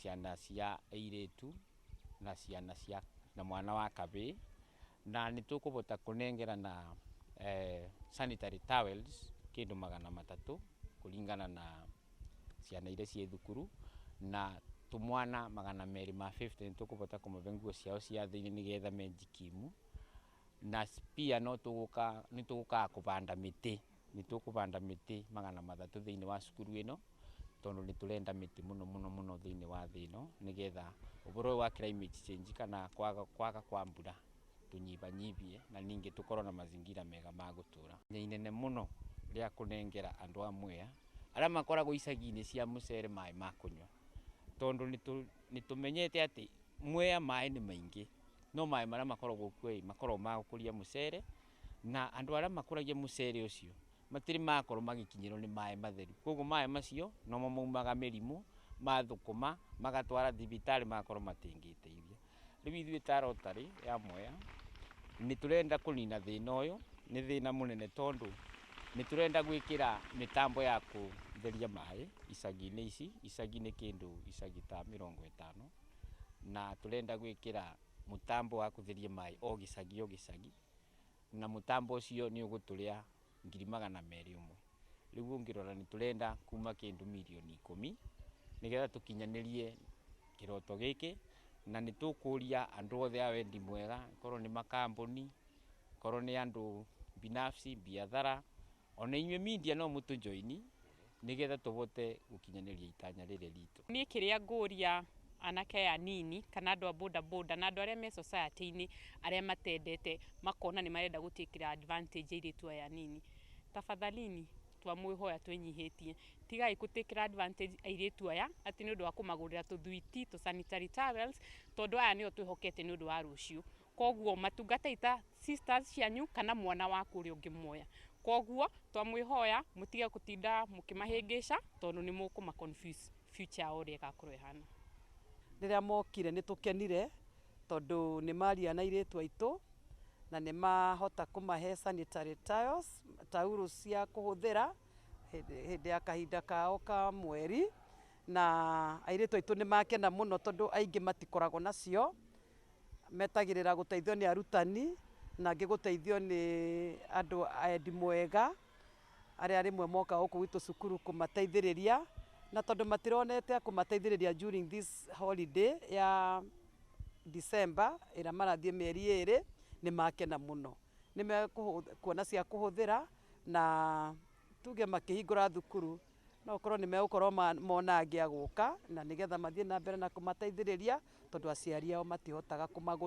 Ciana cia airĩtu na ciana cia na mwana wa kabĩĩ, na nĩ tũkũbota kũnengerana sanitary towels kĩndũ 300 kũringana na ciana iria ciĩ thukuru, na tũmwana 250 nĩ tũkũbota kũmabe nguo ciao cia thĩinĩ nĩgetha mejikimu. Na pia no tũgũka nĩ tũgũkaga kũbanda mĩtĩ, nĩ tũkũbanda mĩtĩ 300 thĩinĩ wa cukuru ĩno, tondũ nĩ tũrenda mĩtĩ mũno mũno mũno thĩinĩ wa thĩ ĩno, nĩgetha ũboro ũyũ wa climate change kana kwaga kwa mbura tũnyibanyibie, na ningĩ tũkorwo na mazingira mega ma gũtũra. Inene mũno rĩa kũnengera andũ a Mwea arĩa makoragwo icagi-inĩ cia mũcere maĩ ma kũnyua, tondũ nĩ tũmenyete atĩ Mwea maĩ nĩ maingĩ, no maĩ marĩa makoragwo kuo ĩ makoragwo ma gũkũria mũcere, na andũ arĩa makũragia mũcere ũcio matirĩ makorwo magĩkinyĩrwo nĩ maĩ matheru. Koguo maĩ macio nomo maumaga mĩrimũ, mathũkũma magatwara thibitarĩ magakorwo matingĩteithia. Rĩu ithuĩ ta Rotary ya Mwea nĩ tũrenda kũnina thĩna ũyũ, nĩ thĩna mũnene, tondũ nĩ tũrenda gwĩkĩra mĩtambo ya kũtheria maĩ icagi-inĩ ici. Icagi nĩ kĩndũ icagi ta 50, na tũrenda gwĩkĩra mũtambo wa kũtheria maĩ o gĩcagi o gĩcagi, na mũtambo ũcio nĩ ũgũtũrĩa 201,000. Rĩu ũngĩrora nĩ tũrenda kuma kĩndũ mirioni 10 nĩgetha tũkinyanĩrie kĩroto gĩkĩ, na nĩ tũkũria andũ othe a wendi mwega, korwo nĩ makambuni, korwo nĩ andũ binafsi, biathara, ona inyuĩ media no mũtũjoini nĩgetha tũbote gũkinyanĩria itanya rĩrĩ ritũ. Niĩ kĩrĩa ngũria anake aya anini kana andũ a boda boda na andũ arĩa me society-inĩ arĩa matendete makona nĩ marenda gũtĩkĩra advantage airĩtu aya anini, tafadhalini twamwĩhoya twĩnyihĩtie, tigai gũtĩkĩra advantage airĩtu aya atĩ nĩ ũndũ wa kũmagũrĩra tũthwiti, tũ sanitary towels, tondũ aya nĩo twĩhokete nĩ ũndũ wa rũciũ. Koguo matungata ita sisters cianyu kana mwana waku ũrĩa ũngĩmuoya. Koguo twamwĩhoya mũtige gũtinda mũkĩmahĩngĩca, tondũ nĩ mũkũma confuse future yao ũrĩa ĩgakorwo ĩhana. Rĩrĩa mokire nĩ tũkenire, tondũ nĩ maria na airĩtu aitũ na nĩ mahota kũmahe sanitary towels, taurũ cia kũhũthĩra hĩndĩ ya kahinda kao ka mweri, na airĩtu aitũ nĩ makena mũno, tondũ aingĩ matikoragwo nacio, metagĩrĩra gũteithio nĩ arutani na angĩ gũteithio nĩ andũ aendi mwega arĩa rĩmwe moka gũkũ gwitũ cukuru kũmateithĩrĩria, na tondũ matironete a kũmateithĩrĩria during this holiday ya December ĩrĩa marathiĩ mĩeri 2, nĩ makena mũno, nĩ mekuona cia kũhũthĩra, na tuge makĩhingũra thukuru no ũkorwo nĩ megũkorwo mona angĩ a gũka na nĩgetha mathiĩ na mbere na kũmateithĩrĩria, tondũ aciari ao matihotaga kũmagũrĩra.